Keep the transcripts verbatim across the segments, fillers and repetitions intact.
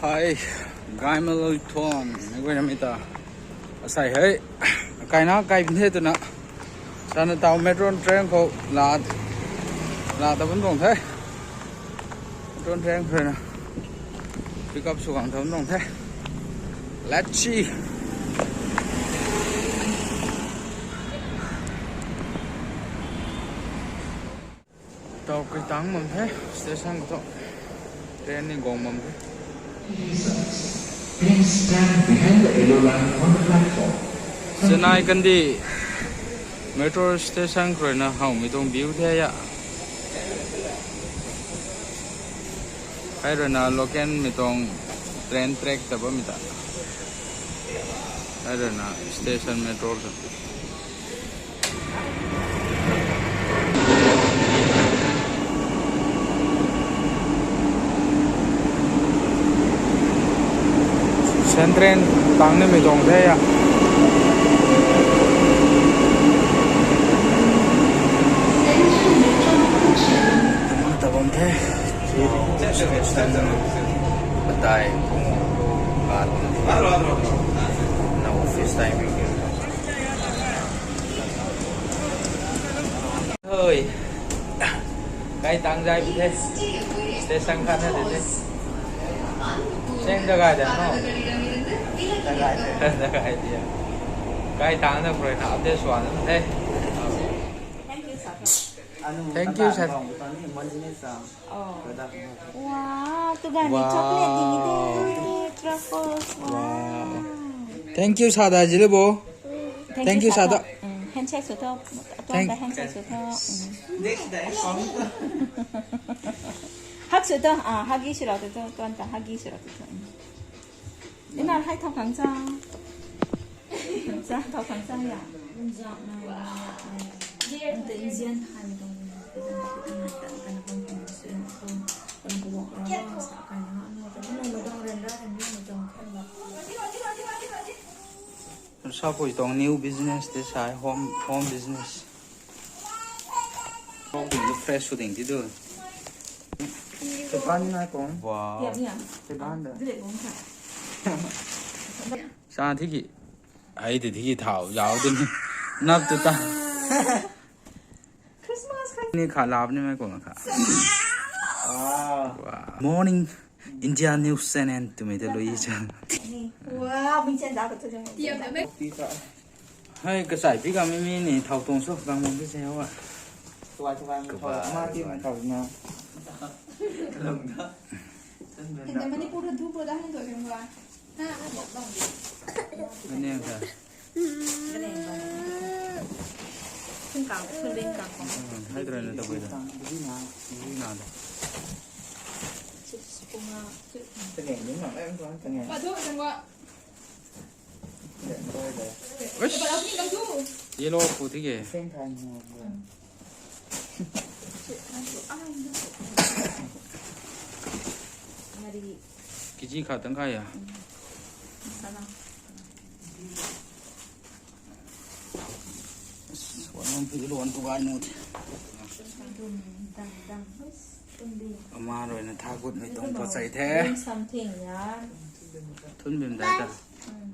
Ai, Gaimaloi Thon, mei guayna mei ta. Asai hei, kaina kai bin the twna. Sana tau metro train khou la, la ta bam tuang the. Metro train khou na pick up sw gang ta bam tuang the. Let's see. Tau kai tang bam the, station khou tho. Train ni guang bam the. Please stand behind the yellow line on the platform. Chennai Kandi metro station khou rui na howmei tuang view the ya. Hei rui na local mei tuang train track ta bammei ta. Hei rui na station metro ta. Central tang nimei tuang the ya. Tabam the. Station batai kung kat na office timing. Hoi. Kai tang zai pi the. Station khat na de the. Seng da gai da no. Da gai da. Da gai dia. Kai tang na khou rui na update swan na the. Thank you, sir. Thank you, sir. Oh. Wow, tu gani chocolate ding de, truffles. Wow. Thank you, sir. Da jile bo. Thank you, sir. Handshake sw tho. Tuan ta handshake sw tho. Hug sw tho. Ah, huggy sw rau tho. Tuan ta huggy sw rau tho. Ina hai thau khang cha. Cha thau khang cha ya. Nta Indian hai mi tong. Sapui tuang new business te sai, home, home business. Home ding tu fresh sw ding ti tu. Teban na kong. Wow. Teban da. Sa thi ki. Ai ti thi ki thau zau din. Nap tu ta. Christmas kha. Ni kha lap ni mai kong kha. Ah. Wow. Morning. India News Channel twmei te lui cha. Wow, mi chen da ka tu jong. Pi ta. Hai, kasai pi ka mi mi ni thau tuang sw kang mong ti se wa. Tuai tuai mi thau ma ti mi thau na. Kalung da. Hende Manipur da du bro da han tuai kang wa. Ha, ha, bong di. Kani ang sa. Kani ang ba. Thun kang, thun bing kang kong. Hai, try na ta bui da. Bui na, bui na da. Chips kung na, chips. Tengeng ni na, em tuan tengeng. Ba du, tengeng wa. Yellow pu thi ke. Kg khat tang kha ya. Wan pi luan tu gai nu the. Ama rui na tha gut mei tuang pachai the. Doing something, yeah. Thun bim dai ta. Mm.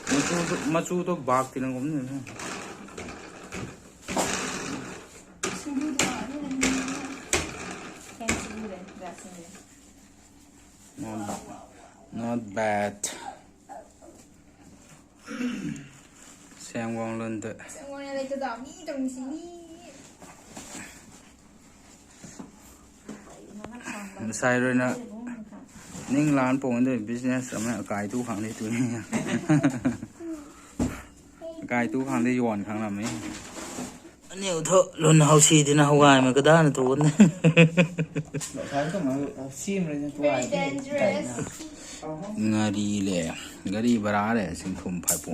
Machu tu, machu tu bak ti lang kum ni. Not, not bad. Seng guang lun te. Seng guang ya lei ta da mi tang si ni. Masai rui na ning lan pung de business ram e, akai tu khang de tu. Akai tu khang de yuan khang ram e. Aniu thu lun hau si tina hau gay ma kada na tu ne. Very dangerous. Ngari le, gari bara le, sing thum phai pu.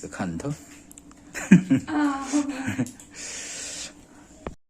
Ka khan thu. Ah.